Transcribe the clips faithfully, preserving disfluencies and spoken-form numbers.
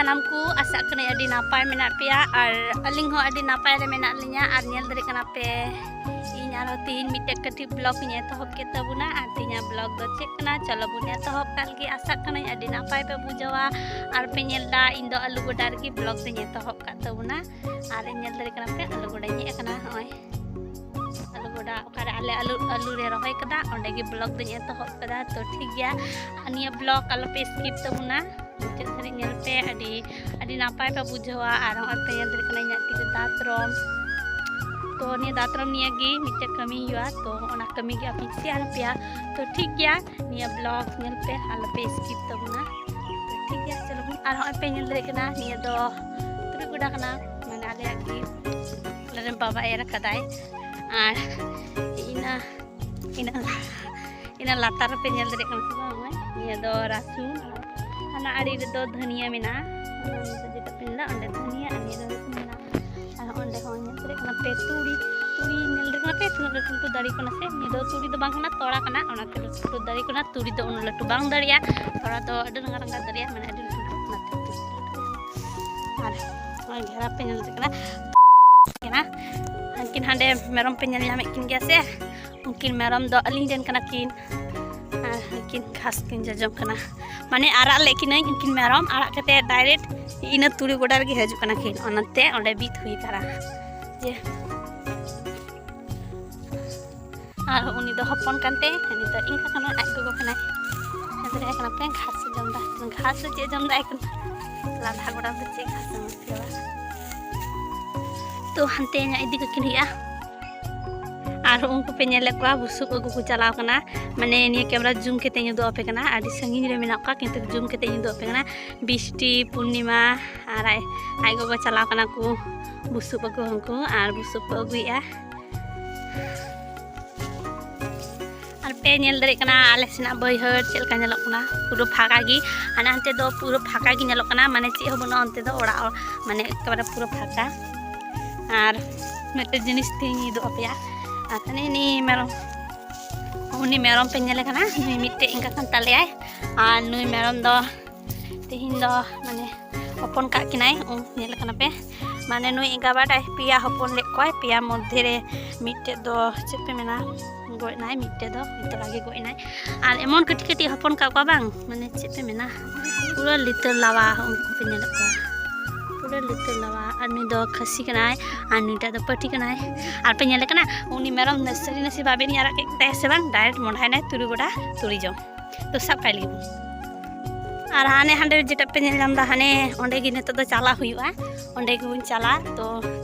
ᱥᱟᱱᱟᱢ ᱠᱚ, ᱟᱥᱟᱜ ᱠᱟᱹᱱᱟᱹᱧ ᱟᱹᱰᱤ ᱱᱟᱯᱟᱭ ᱢᱮᱱᱟᱜ ᱯᱮᱭᱟ ᱟᱨ ᱟᱹᱞᱤᱧ ᱦᱚᱸ ᱟᱹᱰᱤ ᱱᱟᱯᱟᱭ ᱨᱮ ᱢᱮᱱᱟᱜ ᱞᱤᱧᱟ᱾ ᱟᱨ ᱧᱮᱞ ᱫᱟᱲᱮᱭᱟᱜ ᱠᱟᱱᱟ ᱯᱮ, ᱤᱧ ᱟᱨᱦᱚᱸ ᱛᱮᱦᱮᱧ ᱢᱤᱫᱴᱮᱡ ᱠᱟᱹᱴᱤᱡ vlog ᱤᱧ ᱮᱛᱚᱦᱚᱵ ᱠᱮᱫ ᱛᱟᱵᱚᱱᱟ᱾ ᱟᱨ ᱛᱮᱦᱮᱧᱟᱜ vlog ᱫᱚ ᱪᱮᱫ ᱠᱟᱱᱟ, ᱪᱚᱞᱚ ᱵᱚᱱ ᱮᱛᱚᱦᱚᱵ ᱠᱟᱜ ᱞᱮᱜᱮ᱾ ᱟᱥᱟᱜ ᱠᱟᱹᱱᱟᱹᱧ ᱟᱹᱰᱤ ᱱᱟᱯᱟᱭ ᱯᱮ ᱵᱩᱡᱷᱟᱹᱣᱟ᱾ ᱟᱨ ᱯᱮ ᱧᱮᱞ ᱫᱟ, ᱤᱧ ᱫᱚ ᱟᱹᱞᱩ ᱜᱚᱰᱟ ᱨᱮᱜᱮ vlog ᱫᱚᱧ ᱮᱛᱚᱦᱚᱵ ᱠᱟᱜ ᱛᱟᱵᱚᱱᱟ᱾ ᱟᱨ ᱧᱮᱞ ᱫᱟᱲᱮᱭᱟᱜ ᱠᱟᱱᱟ ᱯᱮ, ᱟᱹᱞᱩ ᱜᱚᱰᱟᱧ ᱦᱮᱡ ᱟᱠᱟᱱᱟ᱾ ᱱᱚᱜᱼᱚᱭ ᱟᱹᱞᱩ ᱜᱚᱰᱟ, ᱚᱠᱟᱨᱮ ᱟᱞᱮ ᱟᱹᱞᱩ, ᱟᱹᱞᱩ ᱞᱮ ᱨᱚᱦᱚᱭ ᱠᱟᱫᱟ, ᱚᱸᱰᱮ ᱜᱮ vlog ᱫᱚᱧ ᱮᱛᱚᱦᱚᱵ ᱠᱟᱫᱟ᱾ ᱛᱚ ᱴᱷᱤᱠ ᱜᱮᱭᱟ, ᱟᱨ ᱱᱤᱭᱟᱹ vlog ᱟᱞᱚ ᱯᱮ skip ᱛᱟᱵᱚᱱᱟ, ᱢᱩᱪᱟᱹᱫ ᱫᱷᱟᱹᱨᱤᱡ ᱧᱮᱞ ᱯᱮ, ᱟᱹᱰᱤ, ᱟᱹᱰᱤ ᱱᱟᱯᱟᱭ ᱯᱮ ᱵᱩᱡᱷᱟᱹᱣᱟ᱾ ᱟᱨ ᱱᱚᱜᱼᱚᱭ ᱯᱮ ᱧᱮᱞ ᱫᱟᱲᱮᱭᱟᱜ ᱠᱟᱱᱟ ᱤᱧᱟᱹᱜ ᱛᱤ ᱨᱮ ᱫᱟᱛᱨᱚᱢ᱾ ᱛᱚ ᱱᱤᱭᱟᱹ ᱫᱟᱛᱨᱚᱢ ᱱᱤᱭᱟᱹ ᱜᱮ ᱢᱤᱫᱴᱮᱡ ᱠᱟᱹᱢᱤ ᱦᱩᱭᱩᱜᱼᱟ, ᱛᱚ ᱚᱱᱟ ᱠᱟᱹᱢᱤ ᱜᱮ ᱟᱯᱮᱧ share ᱟᱯᱮᱭᱟ᱾ ᱛᱚ ᱴᱷᱤᱠ ᱜᱮᱭᱟ, ᱱᱤᱭᱟᱹ vlog ᱧᱮᱞ ᱯᱮ, ᱟᱞᱚ ᱯᱮ skip ᱛᱟᱵᱚᱱᱟ᱾ ᱛᱚ ᱴᱷᱤᱠ ᱜᱮᱭᱟ, ᱪᱚᱞᱚ ᱵᱚᱱ᱾ ᱟᱨ ᱱᱚᱜᱼᱚᱭ ᱯᱮ ᱧᱮᱞ ᱫᱟᱲᱮᱭᱟᱜ ᱠᱟᱱᱟ, ᱱᱤᱭᱟᱹ ᱫᱚ ᱛᱩᱲᱤ ᱜᱚᱰᱟ ᱠᱟᱱᱟ, ᱢᱟᱱᱮ ᱟᱞᱮᱭᱟᱜ ᱜᱮ, ᱟᱞᱮᱨᱮᱱ ᱵᱟᱵᱟ ᱮᱨ ᱠᱟᱫᱟᱭ᱾ ᱟᱨ ᱤᱱᱟᱹ, ᱤᱱᱟᱹ, ᱤᱱᱟᱹ ᱞᱟᱛᱟᱨ ᱨᱮᱯᱮ ᱧᱮᱞ ᱫᱟᱲᱮᱭᱟᱜ ᱠᱟᱱᱟ ᱥᱮ ᱵᱟᱝ? ᱱᱚᱜᱼᱚᱭ ᱱᱤᱭᱟᱹ ᱫᱚ ᱨᱟᱹᱥᱩᱱ, ᱦᱟᱱᱟ ᱟᱲᱮ ᱨᱮᱫᱚ ᱫᱷᱟᱹᱱᱤᱭᱟᱹ ᱢᱮᱱᱟᱜᱼᱟ, ᱚᱱᱟ ᱫᱚ ᱡᱮᱴᱟ ᱯᱮ ᱧᱮᱞ ᱫᱟ, ᱚᱸᱰᱮ ᱫᱷᱟᱹᱱᱤᱭᱟᱹ ᱟᱨ ᱱᱤᱭᱟᱹ ᱫᱚ ᱨᱟᱹᱥᱩᱱ ᱢᱮᱱᱟᱜᱼᱟ᱾ ᱟᱨ ᱚᱸᱰᱮ ᱦᱚᱸ ᱧᱮᱞ ᱫᱟᱲᱮᱭᱟᱜ ᱠᱟᱱᱟ ᱯᱮ ᱛᱩᱲᱤ, ᱛᱩᱲᱤ ᱧᱮᱞ ᱫᱟᱲᱮᱭᱟᱜ ᱠᱟᱱᱟ ᱯᱮ ᱛᱤᱱᱟᱹᱜ ᱞᱟᱹᱴᱩ ᱞᱟᱹᱴᱩ ᱫᱟᱨᱮ ᱠᱟᱱᱟ ᱥᱮ? ᱱᱤᱭᱟᱹ ᱫᱚ ᱛᱩᱲᱤ ᱫᱚ ᱵᱟᱝ ᱠᱟᱱᱟ, ᱛᱚᱲᱟ ᱠᱟᱱᱟ, ᱚᱱᱟᱛᱮ ᱞᱟᱹᱴᱩ ᱞᱟᱹᱴᱩ ᱫᱟᱨᱮ ᱠᱟᱱᱟ, ᱛᱩᱲᱤ ᱫᱚ ᱩᱱᱟᱹᱜ ᱞᱟᱹᱴᱩ ᱵᱟᱝ ᱫᱟᱨᱮᱜᱼᱟ, ᱛᱚᱲᱟ ᱫᱚ ᱟᱹᱰᱤ ᱨᱟᱸᱜᱟ ᱨᱟᱸᱜᱟ ᱫᱟᱨᱮᱜᱼᱟ, ᱢᱟᱱᱮ ᱟᱹᱰᱤ ᱞᱟᱹᱴᱩ ᱞᱟᱹᱴᱩ, ᱚᱱᱟᱛᱮ ᱞᱟᱹᱴᱩ ᱞᱟᱹᱴᱩ᱾ ᱟᱨ ᱱᱚᱜᱼᱚᱭ ᱜᱷᱮᱨᱟ ᱯᱮ ᱧᱮᱞ ᱫᱟᱲᱮᱭᱟᱜ ᱠᱟᱱᱟ, ᱠᱟᱱᱟ᱾ ᱩᱱᱠᱤᱱ ᱦᱟᱸᱰᱮ ᱢᱮᱨᱚᱢ ᱯᱮ ᱧᱮᱞ ᱧᱟᱢᱮᱫ ᱠᱤᱱ ᱜᱮᱭᱟ ᱥᱮ? ᱩᱱᱠᱤᱱ ᱢᱮᱨᱚᱢ ᱫᱚ ᱟᱹᱞᱤᱧ ᱨᱮᱱ ᱠᱟᱱᱟ ᱠᱤᱱ᱾ ᱟᱨ ᱩᱱᱠᱤᱱ ᱜᱷᱟᱥ ᱠᱤᱱ ᱡᱚᱡᱚᱢ ᱠᱟᱱᱟ, ᱢᱟᱱᱮ ᱟᱨᱟᱜ ᱞᱮᱫ ᱠᱤᱱᱟᱹᱧ ᱩᱱᱠᱤᱱ ᱢᱮᱨᱚᱢ, ᱟᱲᱟᱜ ᱠᱟᱛᱮ direct ᱤᱱᱟᱹ ᱛᱩᱲᱤ ᱜᱚᱰᱟ ᱨᱮᱜᱮ ᱦᱤᱡᱩᱜ ᱠᱟᱱᱟ ᱠᱤᱱ, ᱚᱱᱟᱛᱮ ᱚᱸᱰᱮ ᱵᱤᱫ ᱦᱩᱭ ᱟᱠᱟᱱᱟ᱾ ᱡᱮ ᱟᱨ ᱩᱱᱤ ᱫᱚ ᱦᱚᱯᱚᱱ ᱠᱟᱱᱛᱮ ᱩᱱᱤ ᱫᱚ ᱤᱱᱠᱟ ᱠᱟᱱᱟ, ᱟᱡ ᱜᱚᱜᱚ ᱠᱟᱱᱟᱭ᱾ ᱧᱮᱞ ᱫᱟᱲᱮᱭᱟᱜ ᱠᱟᱱᱟ ᱯᱮ, ᱜᱷᱟᱥ ᱮ ᱡᱚᱢ ᱮᱫᱟ᱾ ᱜᱷᱟᱥ ᱫᱚ ᱪᱮᱫ ᱮ ᱡᱚᱢ ᱮᱫᱟ? ᱮᱠᱷᱚᱱ ᱞᱟᱫᱷᱟ ᱜᱚᱰᱟ ᱫᱚ ᱪᱮᱫ ᱜᱷᱟᱥ ᱮᱢ ᱟᱹᱭᱠᱟᱹᱣᱟ? ᱛᱚ ᱦᱟᱱᱛᱮ ᱧᱚᱜ ᱤᱫᱤ ᱠᱟᱹᱠᱤᱱ ᱦᱩᱭᱩᱜᱼᱟ᱾ ᱟᱨ ᱩᱱᱠᱩ ᱯᱮ ᱧᱮᱞᱮᱫ ᱠᱚᱣᱟ, ᱵᱩᱥᱩᱵ ᱟᱹᱜᱩ ᱠᱚ ᱪᱟᱞᱟᱣ ᱠᱟᱱᱟ᱾ ᱢᱟᱱᱮ ᱱᱤᱭᱟᱹ camera zoom ᱠᱟᱛᱮᱧ ᱩᱫᱩᱜ ᱟᱯᱮ ᱠᱟᱱᱟ, ᱟᱹᱰᱤ ᱥᱟᱺᱜᱤᱧ ᱨᱮ ᱢᱮᱱᱟᱜ ᱠᱚᱣᱟ, ᱠᱤᱱᱛᱩ zoom ᱠᱟᱛᱮᱧ ᱩᱫᱩᱜ ᱟᱯᱮ ᱠᱟᱱᱟ᱾ ᱵᱤᱥᱴᱤ, ᱯᱩᱨᱱᱤᱢᱟ ᱟᱨ ᱟᱡ, ᱟᱡ ᱜᱚᱜᱚ ᱪᱟᱞᱟᱣ ᱠᱟᱱᱟ ᱠᱚ ᱵᱩᱥᱩᱵ ᱟᱹᱜᱩ᱾ ᱩᱱᱠᱩ ᱟᱨ ᱵᱩᱥᱩᱵ ᱠᱚ ᱟᱹᱜᱩᱭᱮᱫᱼᱟ᱾ ᱟᱨ ᱯᱮ ᱧᱮᱞ ᱫᱟᱲᱮᱭᱟᱜ ᱠᱟᱱᱟ ᱟᱞᱮ ᱥᱮᱱᱟᱜ ᱵᱟᱹᱭᱦᱟᱹᱲ ᱪᱮᱫ ᱞᱮᱠᱟ ᱧᱮᱞᱚᱜ ᱠᱟᱱᱟ, ᱯᱩᱨᱟᱹ ᱯᱷᱟᱸᱠᱟ ᱜᱮ᱾ ᱦᱟᱱᱮ ᱦᱟᱱᱛᱮ ᱫᱚ ᱯᱩᱨᱟᱹ ᱯᱷᱟᱸᱠᱟ ᱜᱮ ᱧᱮᱞᱚᱜ ᱠᱟᱱᱟ, ᱢᱟᱱᱮ ᱪᱮᱫ ᱦᱚᱸ ᱵᱟᱹᱱᱩᱜᱼᱟ ᱚᱱᱛᱮ ᱫᱚ, ᱚᱲᱟᱜ, ᱢᱟᱱᱮ ᱮᱠᱮᱵᱟᱨᱮ ᱯᱩᱨᱟᱹ ᱯᱷᱟᱸᱠᱟ᱾ ᱟᱨ ᱢᱤᱫᱴᱮᱡ ᱡᱤᱱᱤᱥ ᱛᱮᱧ ᱩᱫᱩᱜ ᱟᱯᱮᱭᱟ᱾ ᱟᱨ ᱦᱟᱱᱮ ᱱᱤᱭᱟᱹ ᱢᱮᱨᱚᱢ, ᱩᱱᱤ ᱢᱮᱨᱚᱢ ᱯᱮ ᱧᱮᱞᱮ ᱠᱟᱱᱟ, ᱱᱩᱭ ᱢᱤᱫᱴᱮᱡ ᱮᱸᱜᱟ ᱠᱟᱱ ᱛᱟᱞᱮᱭᱟᱭ᱾ ᱟᱨ ᱱᱩᱭ ᱢᱮᱨᱚᱢ ᱫᱚ ᱛᱮᱦᱮᱧ ᱫᱚ ᱢᱟᱱᱮ ᱦᱚᱯᱚᱱ ᱠᱟᱜ ᱠᱤᱱᱟᱭ᱾ ᱩᱸ, ᱧᱮᱞ ᱠᱟᱱᱟ ᱯᱮ, ᱢᱟᱱᱮ ᱱᱩᱭ ᱮᱸᱜᱟ ᱵᱟᱰᱟᱭ ᱯᱮᱭᱟ ᱦᱚᱯᱚᱱ ᱞᱮᱫ ᱠᱚᱣᱟᱭ, ᱯᱮᱭᱟ ᱢᱚᱫᱽᱫᱷᱮ ᱨᱮ ᱢᱤᱫᱴᱮᱡ ᱫᱚ ᱪᱮᱫ ᱯᱮ ᱢᱮᱱᱟ, ᱜᱚᱡ ᱮᱱᱟᱭ, ᱢᱤᱫᱴᱮᱡ ᱫᱚ ᱛᱷᱚᱲᱟ ᱜᱮ ᱜᱚᱡ ᱮᱱᱟᱭ᱾ ᱟᱨ ᱮᱢᱚᱱ ᱠᱟᱹᱴᱤᱡ ᱠᱟᱹᱴᱤᱡ ᱦᱚᱯᱚᱱ ᱠᱟᱜ ᱠᱚᱣᱟ ᱵᱟᱝ, ᱢᱟᱱᱮ ᱪᱮᱫ ᱯᱮ ᱢᱮᱱᱟ, ᱯᱩᱨᱟᱹ ᱞᱤᱛᱟᱹᱨ ᱞᱟᱣᱟ, ᱩᱱᱠᱩ ᱯᱮ ᱧᱮᱞᱮᱫ ᱠᱚᱣᱟ, ᱯᱩᱨᱟᱹ ᱞᱤᱛᱟᱹᱨ ᱞᱟᱣᱟ᱾ ᱟᱨ ᱱᱩᱭ ᱫᱚ ᱠᱷᱟᱹᱥᱤ ᱠᱟᱱᱟᱭ, ᱟᱨ ᱱᱩᱭᱴᱟᱜ ᱫᱚ ᱯᱟᱹᱴᱷᱤ ᱠᱟᱱᱟᱭ᱾ ᱟᱨ ᱯᱮ ᱧᱮᱞᱮ ᱠᱟᱱᱟ, ᱩᱱᱤ ᱢᱮᱨᱚᱢ ᱱᱟᱹᱥᱟᱹᱨᱤ ᱱᱟᱹᱥᱤ ᱵᱟᱵᱮᱱ ᱟᱨᱟᱜ ᱠᱮᱫ ᱛᱟᱭᱟ ᱥᱮ ᱵᱟᱝ, direct ᱢᱚᱰᱟᱭᱱᱟᱭ ᱛᱩᱨᱩ ᱜᱚᱰᱟ ᱛᱩᱲᱤ ᱡᱚᱢ᱾ ᱛᱚ ᱥᱟᱵ ᱠᱟᱭ ᱞᱟᱹᱜᱤᱫ ᱵᱚᱱ᱾ ᱟᱨ ᱦᱟᱱᱮ ᱦᱟᱸᱰᱮ ᱡᱮᱴᱟ ᱯᱮ ᱧᱮᱞ ᱧᱟᱢ ᱮᱫᱟ, ᱦᱟᱱᱮ ᱚᱸᱰᱮ ᱜᱮ ᱱᱤᱛᱚᱜ ᱫᱚ ᱪᱟᱞᱟᱜ ᱦᱩᱭᱩᱜᱼᱟ, ᱚᱸᱰᱮ ᱜᱮᱵᱚᱱ ᱪᱟᱞᱟᱜᱼᱟ᱾ ᱛᱚ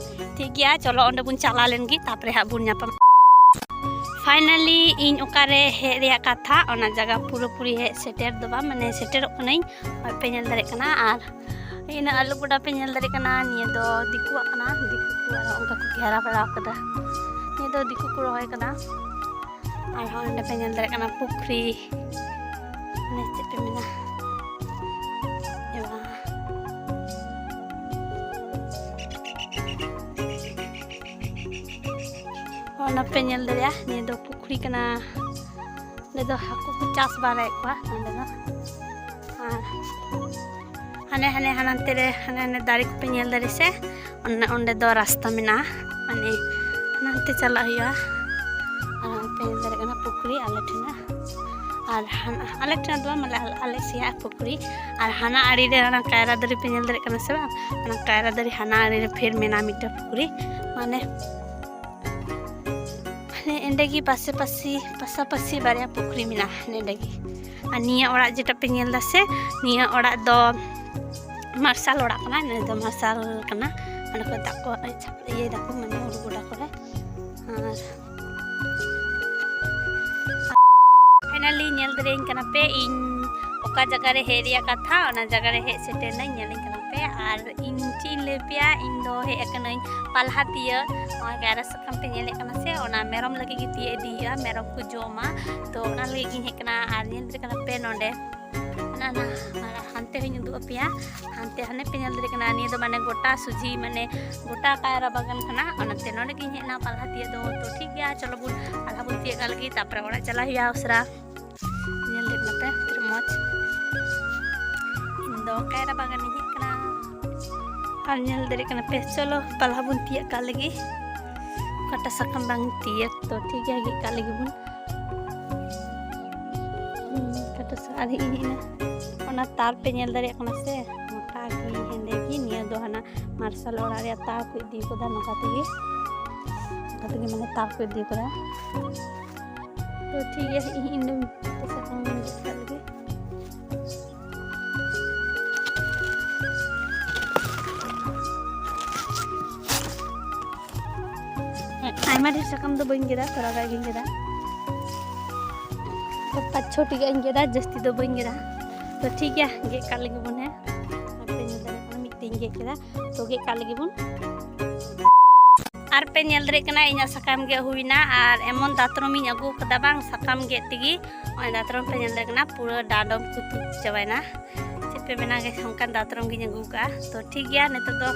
ᱴᱷᱤᱠ ᱜᱮᱭᱟ, ᱪᱚᱞᱚ ᱚᱸᱰᱮ ᱵᱚᱱ ᱪᱟᱞᱟᱣ ᱞᱮᱱ ᱜᱮ, ᱛᱟᱨᱯᱚᱨᱮ ᱦᱟᱸᱜ ᱵᱚᱱ ᱧᱟᱯᱟᱢ᱾ Finally ᱤᱧ ᱚᱠᱟᱨᱮ ᱦᱮᱡ ᱨᱮᱭᱟᱜ ᱠᱟᱛᱷᱟ, ᱚᱱᱟ ᱡᱟᱭᱜᱟ ᱯᱩᱨᱟᱹᱯᱩᱨᱤ ᱦᱮᱡ ᱥᱮᱴᱮᱨ ᱫᱚ ᱵᱟᱝ, ᱢᱟᱱᱮ ᱥᱮᱴᱮᱨᱚᱜ ᱠᱟᱹᱱᱟᱹᱧ, ᱯᱮ ᱧᱮᱞ ᱫᱟᱲᱮᱭᱟᱜ ᱠᱟᱱᱟ᱾ ᱟᱨ ᱤᱱᱟᱹ ᱟᱞᱩ ᱜᱚᱰᱟ ᱯᱮ ᱧᱮᱞ ᱫᱟᱲᱮᱭᱟᱜ ᱠᱟᱱᱟ, ᱱᱤᱭᱟᱹ ᱫᱚ ᱫᱤᱠᱩᱣᱟᱜ ᱠᱟᱱᱟ, ᱫᱤᱠᱩ ᱠᱚ ᱟᱨ ᱚᱱᱠᱟ ᱠᱚ ᱜᱷᱮᱨᱟ ᱵᱟᱲᱟ ᱟᱠᱟᱫᱟ᱾ ᱱᱤᱭᱟᱹ ᱫᱚ ᱫᱤᱠᱩ ᱠᱚ ᱨᱚᱦᱚᱭ ᱠᱟᱫᱟ᱾ ᱟᱨᱦᱚᱸ ᱚᱸᱰᱮ ᱯᱮ ᱧᱮᱞ ᱫᱟᱲᱮᱭᱟᱜ ᱠᱟᱱᱟ ᱯᱩᱠᱷᱨᱤ, ᱢᱟᱱᱮ ᱪᱮᱫ ᱯᱮ ᱢᱮᱱᱟ, ᱮ ᱵᱟᱵᱟ᱾ ᱚᱱᱟ ᱯᱮ ᱧᱮᱞ ᱫᱟᱲᱮᱭᱟᱜᱼᱟ, ᱱᱤᱭᱟᱹ ᱫᱚ ᱯᱩᱠᱷᱨᱤ ᱠᱟᱱᱟ᱾ ᱚᱸᱰᱮ ᱫᱚ ᱦᱟᱹᱠᱩ ᱠᱚ ᱪᱟᱥ ᱵᱟᱲᱟᱭᱮᱫ ᱠᱚᱣᱟ ᱱᱚᱸᱰᱮ ᱫᱚ᱾ ᱟᱨ ᱦᱟᱱᱮ ᱦᱟᱱᱮ ᱦᱟᱱᱟᱱᱛᱮ ᱨᱮ ᱦᱟᱱᱮ ᱦᱟᱱᱮ ᱫᱟᱨᱮ ᱠᱚᱯᱮ ᱧᱮᱞ ᱫᱟᱲᱮ ᱥᱮ, ᱚᱱᱮ ᱚᱸᱰᱮ ᱫᱚ ᱨᱟᱥᱛᱟ ᱢᱮᱱᱟᱜᱼᱟ᱾ ᱢᱟᱱᱮ ᱦᱟᱱᱟᱱᱛᱮ ᱪᱟᱞᱟᱜ ᱦᱩᱭᱩᱜᱼᱟ᱾ ᱟᱨ ᱯᱮ ᱧᱮᱞ ᱫᱟᱲᱮᱭᱟᱜ ᱠᱟᱱᱟ ᱯᱩᱠᱷᱨᱤ ᱟᱞᱮ ᱴᱷᱮᱱᱟᱜ, ᱟᱨ ᱦᱟᱱᱟ ᱟᱞᱮ ᱴᱷᱮᱱᱟᱜ ᱫᱚ ᱵᱟᱝ, ᱢᱟᱱᱮ ᱟᱞᱮ ᱥᱮᱭᱟᱜ ᱯᱩᱠᱷᱨᱤ᱾ ᱟᱨ ᱦᱟᱱᱟ ᱟᱲᱮ ᱨᱮ ᱚᱱᱟ ᱠᱟᱭᱨᱟ ᱫᱟᱨᱮ ᱯᱮ ᱧᱮᱞ ᱫᱟᱲᱮᱭᱟᱜ ᱠᱟᱱᱟ ᱥᱮ ᱵᱟᱝ? ᱚᱱᱟ ᱠᱟᱭᱨᱟ ᱫᱟᱨᱮ ᱦᱟᱱᱟ ᱟᱲᱮ ᱨᱮ ᱯᱷᱮᱨ ᱢᱮᱱᱟᱜᱼᱟ ᱢᱤᱫᱴᱮᱱ ᱯᱩᱠᱷᱨᱤ᱾ ᱢᱟᱱᱮ ᱦᱟᱱᱮ ᱮᱸᱰᱮ ᱜᱮ ᱯᱟᱥᱮ ᱯᱟᱥᱤ, ᱯᱟᱥᱟᱯᱟᱥᱤ ᱵᱟᱨᱭᱟ ᱯᱩᱠᱷᱨᱤ ᱢᱮᱱᱟᱜᱼᱟ ᱦᱟᱱᱮ ᱮᱸᱰᱮ ᱜᱮ᱾ ᱟᱨ ᱱᱤᱭᱟᱹ ᱚᱲᱟᱜ ᱡᱮᱴᱟ ᱯᱮ ᱧᱮᱞ ᱫᱟ ᱥᱮ, ᱱᱤᱭᱟᱹ ᱚᱲᱟᱜ ᱫᱚ ᱢᱟᱨᱥᱟᱞ ᱚᱲᱟᱜ ᱠᱟᱱᱟ, ᱱᱤᱭᱟᱹ ᱫᱚ ᱢᱟᱨᱥᱟᱞ ᱠᱟᱱᱟ᱾ ᱚᱸᱰᱮ ᱠᱚ ᱫᱟᱜ ᱠᱚ ᱤᱭᱟᱹᱭ ᱫᱟᱠᱚ, ᱢᱟᱱᱮ ᱦᱩᱲᱩ ᱜᱚᱰᱟ ᱠᱚᱨᱮ᱾ ᱟᱨ finally ᱧᱮᱞ ᱫᱟᱲᱮᱭᱟᱹᱧ ᱠᱟᱱᱟ ᱯᱮ, ᱤᱧ ᱚᱠᱟ ᱡᱟᱭᱜᱟ ᱨᱮ ᱦᱮᱡ ᱨᱮᱭᱟᱜ ᱠᱟᱛᱷᱟ, ᱚᱱᱟ ᱡᱟᱭᱜᱟ ᱨᱮ ᱦᱮᱡ ᱥᱮᱴᱮᱨ ᱱᱟᱹᱧ᱾ ᱧᱮᱞᱤᱧ ᱠᱟᱱᱟ ᱯᱮ, ᱟᱨ ᱤᱧ ᱪᱮᱫ ᱤᱧ ᱞᱟᱹᱭ ᱯᱮᱭᱟ, ᱤᱧ ᱫᱚ ᱦᱮᱡ ᱟᱠᱟᱱᱟᱹᱧ ᱯᱟᱞᱦᱟ ᱛᱤᱭᱟᱹ᱾ ᱱᱚᱜᱼᱚᱭ ᱠᱟᱭᱨᱟ ᱥᱟᱠᱟᱢ ᱯᱮ ᱧᱮᱞᱮᱫ ᱠᱟᱱᱟ ᱥᱮ, ᱚᱱᱟ ᱢᱮᱨᱚᱢ ᱞᱟᱹᱜᱤᱫ ᱜᱮ ᱛᱤᱭᱟᱹ ᱤᱫᱤ ᱦᱩᱭᱩᱜᱼᱟ, ᱢᱮᱨᱚᱢ ᱠᱚ ᱡᱚᱢᱟ᱾ ᱛᱚ ᱚᱱᱟ ᱞᱟᱹᱜᱤᱫ ᱜᱤᱧ ᱦᱮᱡ ᱟᱠᱟᱱᱟ᱾ ᱟᱨ ᱧᱮᱞ ᱫᱟᱲᱮᱭᱟᱜ ᱠᱟᱱᱟ ᱯᱮ ᱱᱚᱰᱮ, ᱚᱱᱟ, ᱚᱱᱟ, ᱚᱱᱟ ᱦᱟᱱᱛᱮ ᱦᱚᱸᱧ ᱩᱫᱩᱜ ᱟᱯᱮᱭᱟ, ᱦᱟᱱᱛᱮ ᱦᱟᱱᱮ ᱯᱮ ᱧᱮᱞ ᱫᱟᱲᱮᱭᱟᱜ ᱠᱟᱱᱟ, ᱱᱤᱭᱟᱹ ᱫᱚ ᱢᱟᱱᱮ ᱜᱚᱴᱟ ᱥᱚᱡᱷᱮ ᱢᱟᱱᱮ ᱜᱚᱴᱟ ᱠᱟᱭᱨᱟ ᱵᱟᱜᱟᱱ ᱠᱟᱱᱟ᱾ ᱚᱱᱟᱛᱮ ᱱᱚᱰᱮ ᱜᱤᱧ ᱦᱮᱡ ᱮᱱᱟ ᱯᱟᱞᱦᱟ ᱛᱤᱭᱟᱹ ᱫᱚ᱾ ᱛᱚ ᱴᱷᱤᱠ ᱜᱮᱭᱟ, ᱪᱚᱞᱚ ᱵᱚᱱ ᱯᱟᱞᱦᱟ ᱵᱚᱱ ᱛᱤᱭᱟᱹᱜ ᱠᱟᱜ ᱞᱮᱜᱮ, ᱛᱟᱨᱯᱚᱨᱮ ᱚᱲᱟᱜ ᱪᱟᱞᱟᱜ ᱦᱩᱭᱩᱜᱼᱟ ᱩᱥᱟᱹᱨᱟ᱾ ᱧᱮᱞ ᱞᱮᱫ ᱱᱟᱯᱮ ᱛᱤᱱᱟᱹᱜ ᱢᱚᱡᱽ᱾ ᱤᱧ ᱫᱚ ᱠᱟᱭᱨᱟ ᱵᱟᱜᱟᱱᱤᱧ ᱦᱮᱡ ᱠᱟᱱᱟ᱾ ᱟᱨ ᱧᱮᱞ ᱫᱟᱲᱮᱭᱟᱜ ᱠᱟᱱᱟ ᱯᱮ, ᱪᱚᱞᱚ ᱯᱟᱞᱦᱟ ᱵᱚᱱ ᱛᱤᱭᱟᱹᱜ ᱠᱟᱜ ᱞᱮᱜᱮ᱾ ᱚᱠᱟᱴᱟᱜ ᱥᱟᱠᱟᱢ ᱵᱟᱝ ᱛᱤᱭᱟᱹᱜ, ᱛᱚ ᱴᱷᱤᱠ ᱜᱮᱭᱟ, ᱜᱮᱫ ᱠᱟᱜ ᱞᱮᱜᱮ ᱵᱚᱱ᱾ ᱦᱩᱸ, ᱚᱠᱟᱴᱟᱜ ᱥᱟ-, ᱟᱨ ᱦᱮᱡ ᱮᱱᱟ᱾ ᱚᱱᱟ ᱛᱟᱨ ᱯᱮ ᱧᱮᱞ ᱫᱟᱲᱮᱭᱟᱜ ᱠᱟᱱᱟ ᱥᱮ, ᱢᱚᱴᱟ ᱜᱮ, ᱦᱮᱸᱫᱮ ᱜᱮ᱾ ᱱᱤᱭᱟᱹ ᱫᱚ ᱦᱟᱱᱟ ᱢᱟᱨᱥᱟᱞ ᱚᱲᱟᱜ ᱨᱮᱭᱟᱜ ᱛᱟᱨ ᱠᱚ ᱤᱫᱤ ᱠᱟᱫᱟ, ᱱᱚᱝᱠᱟ ᱛᱮᱜᱮ, ᱱᱚᱝᱠᱟ ᱛᱮᱜᱮ ᱢᱟᱱᱮ ᱛᱟᱨ ᱠᱚ ᱤᱫᱤ ᱠᱟᱫᱟ᱾ ᱛᱚ ᱴᱷᱤᱠ ᱜᱮᱭᱟ, ᱤᱧ, ᱤᱧ ᱫᱚ ᱢᱤᱫᱴᱮᱡ ᱥᱟᱠᱟᱢ ᱤᱧ ᱜᱮᱫ ᱠᱟᱜ ᱞᱮᱜᱮ᱾ ᱟᱭᱢᱟ ᱰᱷᱮᱨ ᱥᱟᱠᱟᱢ ᱫᱚ ᱵᱟᱹᱧ ᱜᱮᱫᱟ, ᱛᱷᱚᱲᱟ ᱜᱟᱱ ᱜᱤᱧ ᱜᱮᱫᱟ᱾ ᱛᱚ ᱯᱟᱸᱪ ᱪᱷᱚᱴᱤ ᱜᱟᱱ ᱤᱧ ᱜᱮᱫᱟ, ᱡᱟᱹᱥᱛᱤ ᱫᱚ ᱵᱟᱹᱧ ᱜᱮᱫᱟ᱾ ᱛᱚ ᱴᱷᱤᱠ ᱜᱮᱭᱟ, ᱜᱮᱫ ᱠᱟᱜ ᱞᱮᱜᱮ ᱵᱚᱱ, ᱦᱮᱸ᱾ ᱟᱯᱮ ᱧᱮᱞ ᱫᱟᱲᱮᱭᱟᱜ ᱠᱟᱱᱟ, ᱢᱤᱫᱴᱮᱱ ᱤᱧ ᱜᱮᱫ ᱠᱮᱫᱟ᱾ ᱛᱚ ᱜᱮᱫ ᱠᱟᱜ ᱞᱮᱜᱮ ᱵᱚᱱ᱾ ᱟᱨ ᱯᱮ ᱧᱮᱞ ᱫᱟᱲᱮᱭᱟᱜ ᱠᱟᱱᱟ, ᱤᱧᱟᱹᱜ ᱥᱟᱠᱟᱢ ᱜᱮᱫ ᱦᱩᱭᱱᱟ᱾ ᱟᱨ ᱮᱢᱚᱱ ᱫᱟᱛᱨᱚᱢ ᱤᱧ ᱟᱹᱜᱩ ᱠᱟᱫᱟ ᱵᱟᱝ, ᱥᱟᱠᱟᱢ ᱜᱮᱫ ᱛᱮᱜᱮ᱾ ᱱᱚᱜᱼᱚᱭ ᱫᱟᱛᱨᱚᱢ ᱯᱮ ᱧᱮᱞ ᱫᱟᱲᱮᱭᱟᱜ ᱠᱟᱱᱟ, ᱯᱩᱨᱟᱹ ᱰᱟᱸᱰᱚᱢ ᱠᱚ ᱛᱩᱫ ᱪᱟᱵᱟᱭᱮᱱᱟ᱾ ᱪᱮᱫ ᱯᱮ ᱢᱮᱱᱟ ᱜᱮᱥ, ᱚᱱᱠᱟᱱ ᱫᱟᱛᱨᱚᱢ ᱜᱤᱧ ᱟᱹᱜᱩ ᱠᱟᱜᱼᱟ᱾ ᱛᱚ ᱴᱷᱤᱠ ᱜᱮᱭᱟ, ᱱᱤᱛᱚᱜ ᱫᱚ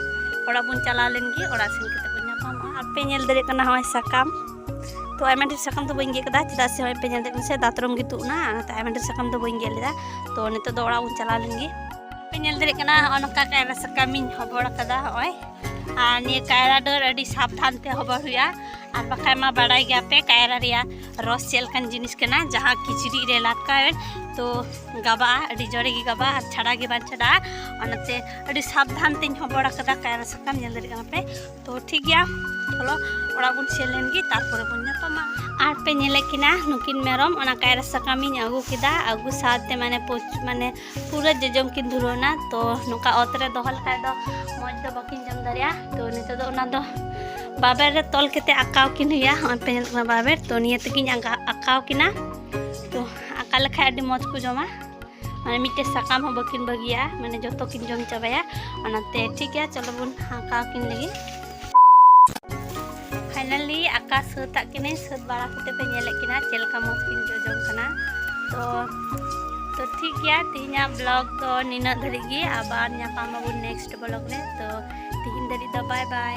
ᱚᱲᱟᱜ ᱵᱚᱱ ᱪᱟᱞᱟᱣ ᱞᱮᱱ ᱜᱮ, ᱚᱲᱟᱜ ᱥᱮᱱ ᱠᱟᱛᱮ ᱵᱚᱱ ᱧᱟᱯᱟᱢᱟ᱾ ᱟᱨ ᱯᱮ ᱧᱮᱞ ᱫᱟᱲᱮᱭᱟᱜ ᱠᱟᱱᱟ, ᱱᱚᱜᱼᱚᱭ ᱥᱟᱠᱟᱢ᱾ ᱛᱚ ᱟᱭᱢᱟ ᱰᱷᱮᱨ ᱥᱟᱠᱟᱢ ᱫᱚ ᱵᱟᱹᱧ ᱜᱮᱫ ᱠᱟᱫᱟ, ᱪᱮᱫᱟᱜ ᱥᱮ ᱱᱚᱜᱼᱚᱭ ᱯᱮ ᱧᱮᱞ ᱫᱟᱲᱮᱭᱟᱜ ᱠᱟᱱᱟ ᱥᱮ, ᱫᱟᱛᱨᱚᱢ ᱜᱮ ᱛᱩᱫ ᱮᱱᱟ, ᱚᱱᱟᱛᱮ ᱟᱭᱢᱟ ᱰᱷᱮᱨ ᱥᱟᱠᱟᱢ ᱫᱚ ᱵᱟᱹᱧ ᱜᱮᱫ ᱞᱮᱫᱟ᱾ ᱛᱚ ᱱᱤᱛᱚᱜ ᱫᱚ ᱚᱲᱟᱜ ᱵᱚᱱ ᱪᱟᱞᱟᱣ ᱞᱮᱱ ᱜᱮ᱾ ᱯᱮ ᱧᱮᱞ ᱫᱟᱲᱮᱭᱟᱜ ᱠᱟᱱᱟ, ᱱᱚᱜᱼᱚ ᱱᱚᱝᱠᱟ ᱠᱟᱭᱨᱟ ᱥᱟᱠᱟᱢᱤᱧ ᱦᱚᱵᱚᱲ ᱠᱟᱫᱟ᱾ ᱱᱚᱜᱼᱚᱭ, ᱟᱨ ᱱᱤᱭᱟᱹ ᱠᱟᱭᱨᱟ ᱰᱟᱹᱨ ᱟᱹᱰᱤ ᱥᱟᱵᱫᱷᱟᱱ ᱛᱮ ᱦᱚᱵᱚᱨ ᱦᱩᱭᱩᱜᱼᱟ, ᱟᱨ ᱵᱟᱠᱷᱟᱡ ᱢᱟ ᱵᱟᱲᱟᱭ ᱜᱮᱭᱟ ᱯᱮ ᱠᱟᱭᱨᱟ ᱨᱮᱭᱟᱜ ᱨᱚᱥ ᱪᱮᱫ ᱞᱮᱠᱟᱱ ᱡᱤᱱᱤᱥ ᱠᱟᱱᱟ, ᱡᱟᱦᱟᱸ ᱠᱤᱪᱨᱤᱡ ᱨᱮ ᱞᱟᱴᱠᱟᱣᱮᱱ ᱛᱚ ᱜᱟᱵᱟᱜᱼᱟ, ᱟᱹᱰᱤ ᱡᱳᱨᱮ ᱜᱮ ᱜᱟᱵᱟᱜᱼᱟ ᱟᱨ ᱪᱷᱟᱲᱟ ᱜᱮ ᱵᱟᱝ ᱪᱷᱟᱰᱟᱜᱼᱟ᱾ ᱚᱱᱟᱛᱮ ᱟᱹᱰᱤ ᱥᱟᱵᱫᱷᱟᱱ ᱛᱮᱧ ᱦᱚᱵᱚᱨ ᱟᱠᱟᱫᱟ ᱠᱟᱭᱨᱟ ᱥᱟᱠᱟᱢ, ᱧᱮᱞ ᱫᱟᱲᱮᱭᱟᱜ ᱠᱟᱱᱟ ᱯᱮ᱾ ᱛᱚ ᱴᱷᱤᱠ ᱜᱮᱭᱟ, ᱪᱚᱞᱚ ᱚᱲᱟᱜ ᱵᱚᱱ ᱥᱮᱱ ᱞᱮᱱ ᱜᱮ, ᱛᱟᱨᱯᱚᱨᱮ ᱵᱚᱱ ᱧᱟᱯᱟᱢᱟ᱾ ᱟᱨ ᱯᱮ ᱧᱮᱞᱮᱫ ᱠᱤᱱᱟ ᱱᱩᱠᱤᱱ ᱢᱮᱨᱚᱢ, ᱚᱱᱟ ᱠᱟᱭᱨᱟ ᱥᱟᱠᱟᱢᱤᱧ ᱟᱹᱜᱩ ᱠᱮᱫᱟ, ᱟᱹᱜᱩ ᱥᱟᱶᱛᱮ ᱢᱟᱱᱮ ᱯᱳᱪ-, ᱢᱟᱱᱮ ᱯᱩᱨᱟᱹ ᱡᱚᱡᱚᱢ ᱠᱤᱱ ᱫᱷᱩᱨᱟᱹᱣ ᱮᱱᱟ᱾ ᱛᱚ ᱱᱚᱝᱠᱟ ᱚᱛ ᱨᱮ ᱫᱚᱦᱚ ᱞᱮᱠᱷᱟᱡ ᱫᱚ ᱢᱚᱡᱽ ᱫᱚ ᱵᱟᱹᱠᱤᱱ ᱡᱚᱢ ᱫᱟᱲᱮᱭᱟᱜᱼᱟ᱾ ᱛᱚ ᱱᱤᱛᱚᱜ ᱫᱚ ᱚᱱᱟ ᱫᱚ ᱵᱟᱵᱮᱨ ᱨᱮ ᱛᱚᱞ ᱠᱟᱛᱮ ᱟᱠᱟᱣ ᱠᱤᱱ ᱦᱩᱭᱩᱜᱼᱟ᱾ ᱦᱚᱸᱜᱼᱚᱭ ᱯᱮ ᱧᱮᱞ ᱠᱟᱱᱟ ᱵᱟᱵᱮᱨ, ᱛᱚ ᱱᱤᱭᱟᱹ ᱛᱮᱜᱮᱧ ᱟᱸᱠᱟ-, ᱟᱠᱟᱣ ᱠᱤᱱᱟ᱾ ᱛᱚ ᱟᱸᱠᱟ ᱞᱮᱠᱷᱟᱡ ᱟᱹᱰᱤ ᱢᱚᱡᱽ ᱠᱚ ᱡᱚᱢᱟ, ᱢᱟᱱᱮ ᱢᱤᱫᱴᱮᱡ ᱥᱟᱠᱟᱢ ᱦᱚᱸ ᱵᱟᱹᱠᱤᱱ ᱵᱟᱹᱜᱤᱭᱟ, ᱢᱟᱱᱮ ᱡᱚᱛᱚ ᱠᱤᱱ ᱡᱚᱢ ᱪᱟᱵᱟᱭᱟ᱾ ᱚᱱᱟᱛᱮ ᱴᱷᱤᱠ ᱜᱮᱭᱟ, ᱪᱚᱞᱚ ᱵᱚᱱ ᱟᱸᱠᱟᱣ ᱠᱤᱱ ᱞᱮᱜᱮ᱾ ᱯᱷᱟᱭᱱᱟᱞᱤ ᱟᱸᱠᱟ ᱥᱟᱹᱛᱟᱜ ᱠᱤᱱᱟᱹᱧ, ᱥᱟᱹᱛ ᱵᱟᱲᱟ ᱠᱟᱛᱮ ᱯᱮ ᱧᱮᱞᱮᱫ ᱠᱤᱱᱟ ᱪᱮᱫ ᱞᱮᱠᱟ ᱢᱚᱡᱽ ᱠᱤᱱ ᱡᱚᱡᱚᱢ ᱠᱟᱱᱟ᱾ ᱛᱚ, ᱛᱚ ᱴᱷᱤᱠ ᱜᱮᱭᱟ, ᱛᱮᱦᱮᱧᱟᱜ vlog ᱫᱚ ᱱᱤᱱᱟᱹᱜ ᱫᱷᱟᱹᱨᱤᱡ ᱜᱮ, ᱟᱵᱟᱨ ᱧᱟᱯᱟᱢ ᱟᱵᱚᱱ next vlog ᱨᱮ᱾ ᱛᱚ ᱛᱮᱦᱮᱧ ᱫᱷᱟᱹᱨᱤᱡ ᱫᱚ bye bye᱾